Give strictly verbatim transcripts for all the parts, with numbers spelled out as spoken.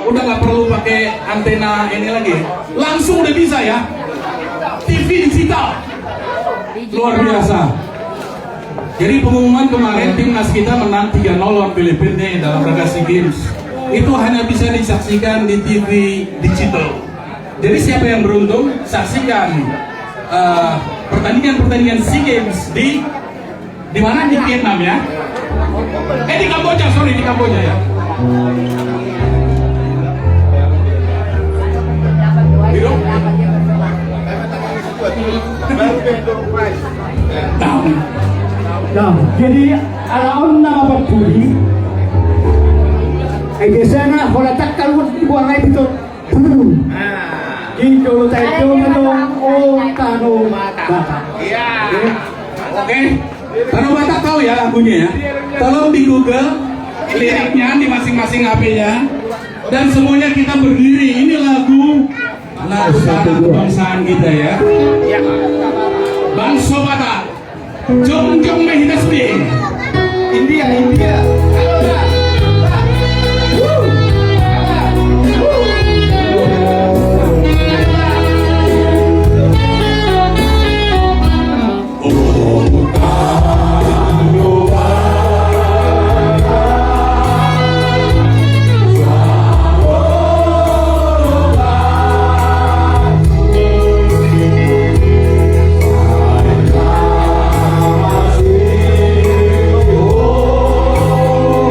Udah nggak perlu pakai antena ini lagi. Langsung udah bisa ya. T V digital. Luar biasa. Jadi pengumuman kemarin, timnas kita menang tiga nol lawan Filipina nih dalam rangka SEA Games. Itu hanya bisa disaksikan di T V digital. Jadi siapa yang beruntung, saksikan, eh, pertandingan-pertandingan SEA Games di Di mana? Di Vietnam ya? Eh, di Kamboja, sorry, di Kamboja ya. Gitu? Nah, jadi ala on nama papuli. Eh, biasanya hola tak kalau buang air itu. Di jolo tahi do ma dong, o, Tano Batak. Iya. Oke. Tano Batak tahu ya lagunya ya. Tolong di Google liriknya di masing-masing H P-nya. Dan semuanya kita berdiri. Ini lagu, lagu Batak kebangsaan kita ya. Bangso Batak. Jongjong ma hita sude. India, India.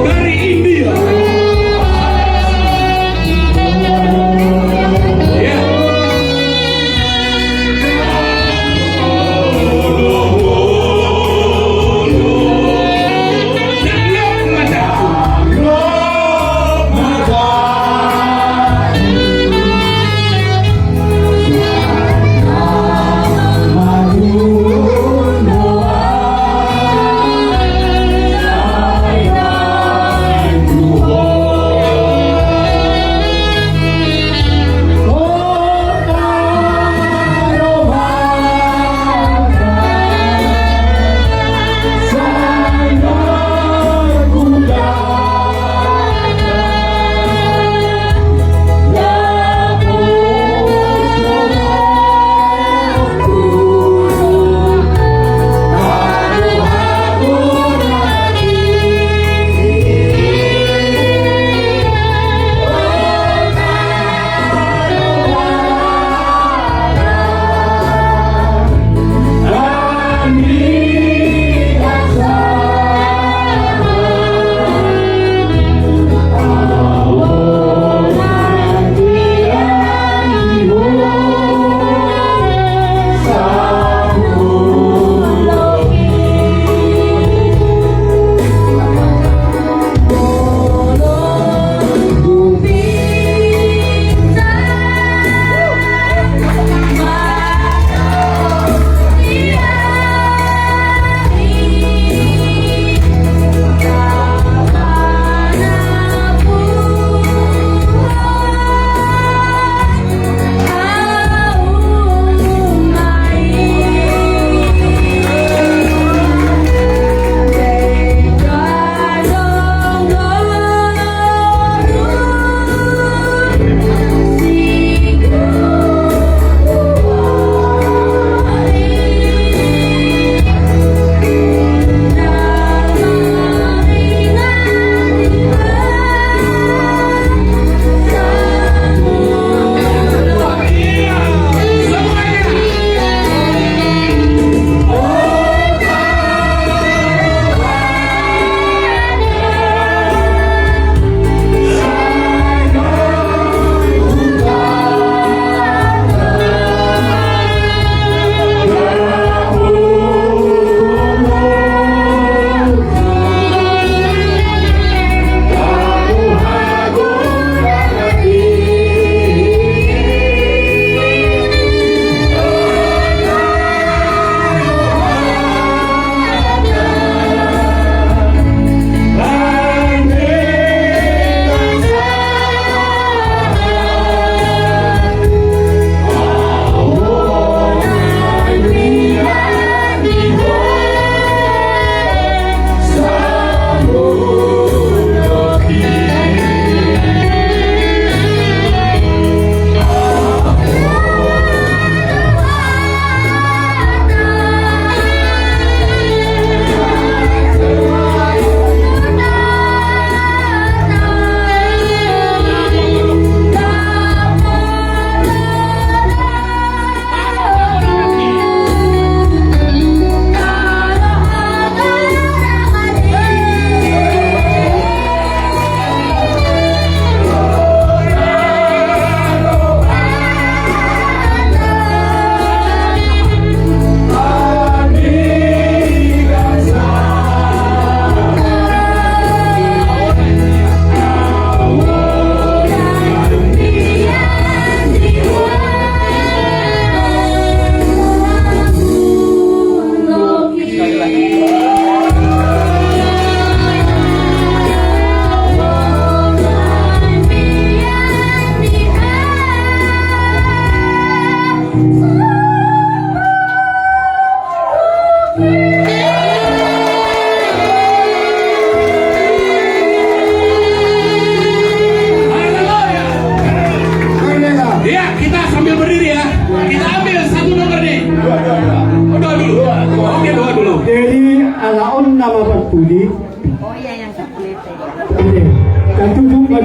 Dari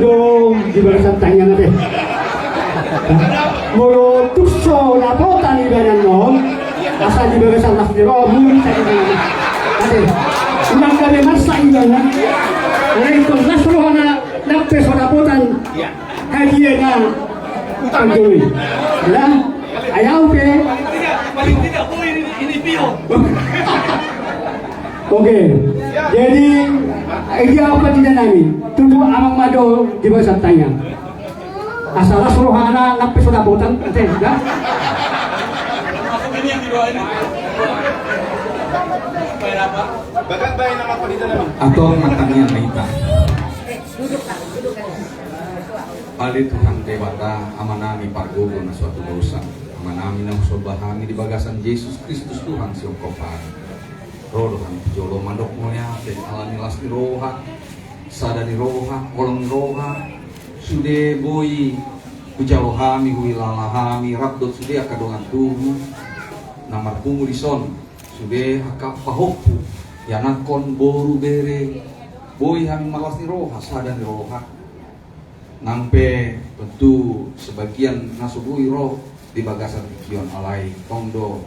Dong di bagasan tangiang ate. Molo tung so dapotan ibana on, asa di bagasan las ni roha muli tangiang. Ate. Unang gabe marsak ibana. Alai tong las rohana nang pe so dapotan hadiahna. Utang doi. Ya. Ai au pe. Paling tidak, paling tidak, oh, ini, ini pion. Oke, jadi, eh, dia apa tidak nami? Tunggu abang mado di bagasan tangiang. Asa las rohana nang pe so dapotan, ate, dah. Antong martangiang ma hita. Ale Tuhan Debata, Amanami pargogo na so hatudosan, Amanami na husomba hami di bagasan Jesus Kristus Tuhan siongkop hami. Ro do hami tu jolo mandok mauliate ala ni las ni roha, sada ni roha, holong ni roha, sude boi hujalo hami, huhilala hami, rap dohot sude angka dongan tubu na marpungu dison, sude angka pahompu, ianakhon, boru, bere, boi hami marlas ni roha, sada ni roha. Nang pe tontu sebagian na so boi ro di bagasan tingki on, alai tong do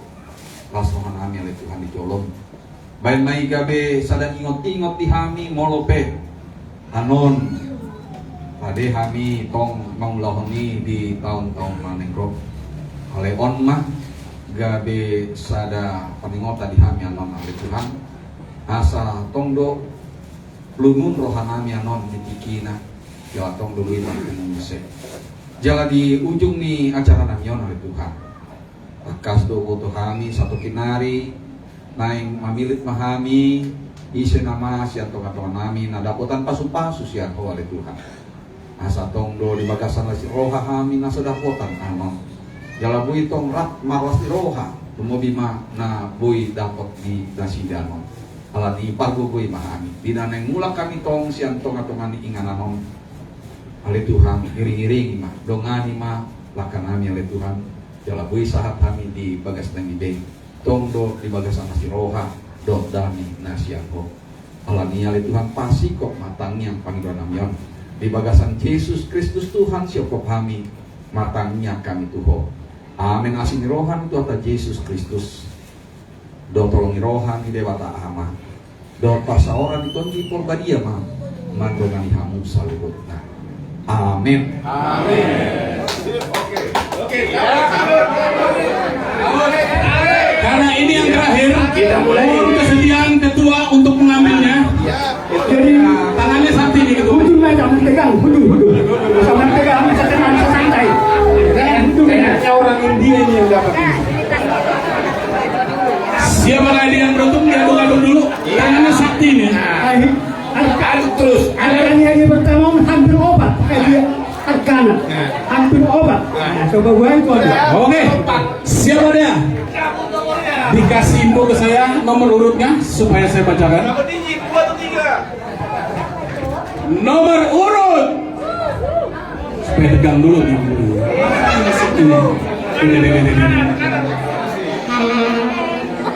las rohanami ale Tuhan di jolom. Baen ma i gabe sada ingot-ingot di hami molo pe annon rade hami tong mangulahon i di taon-taon na naeng ro. Alai on ma gabe sada paningotan di hami annon ale Tuhan. Asa tong do lungun rohanami annon di tingkina, jala tong do boi marpungu muse. Jala di ujung ni acaranami on ale Tuhan, tangkas do huboto hami, satoki nari naeng mamillit ma hami ise nama sian tonga-tonganami na dapotan pasu-pasu sian Ho ale Tuhan. Asa tong do di bagasan las ni roha hami na so dapotan annon. Jala boi tong rap marlas ni roha, lumobi ma na boi dapot di nasida annon. Ala ni i pargogoi ma hami di na naeng mulak hami tong sian tonga-tonga ni inganan on. Ale Tuhan, iring-iringi ma, dongani ma langkanami ale Tuhan. Jala boi sahat hami di bagas na nibe i. Tong do di bagasan las ni roha dohot dame na sian Ho. Ala ni i ale Tuhan, pasingkop ma tangiang pangidoannami on. Di bagasan Jesus Kristus Tuhan siongkop hami martangiang hami tu Ho. Amen. Asi ni roha ni Tuhanta Jesus Kristus dohot holong ni roha ni Debata Ama dohot parsaoran ni Tondi Porbadia ma mandongani hamu saluhutna. Amen. Amen. Oke. Oke. Karena ini yang terakhir, kita mulai. Mohon kesediaan ketua untuk mengambilnya. Jadi, tangannya sakti nih, ketua. Mundur, jangan tegang, mundur, mundur. Jangan tegang, bisa tenang, bisa santai. Jangan mundur, ya. Orang India ini yang dapat ini. Siapa lagi yang beruntung, diaduk-aduk dulu. Tangannya sakti nih. Nah, ini, harga, harga terus. Harganya yang pertama hampir opat. Kayak dia, harganya. Nah. Hampir opat. Nah, coba gua itu aja. Oke. Siapa dia? Dikasih info ke saya nomor urutnya supaya saya bacakan. Nomor urut. Supaya tegang dulu nih. Ini. Ini, ini, ini, ini.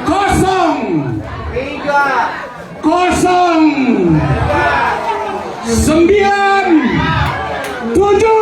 Kosong. Tiga. Kosong. Sembilan. Tujuh.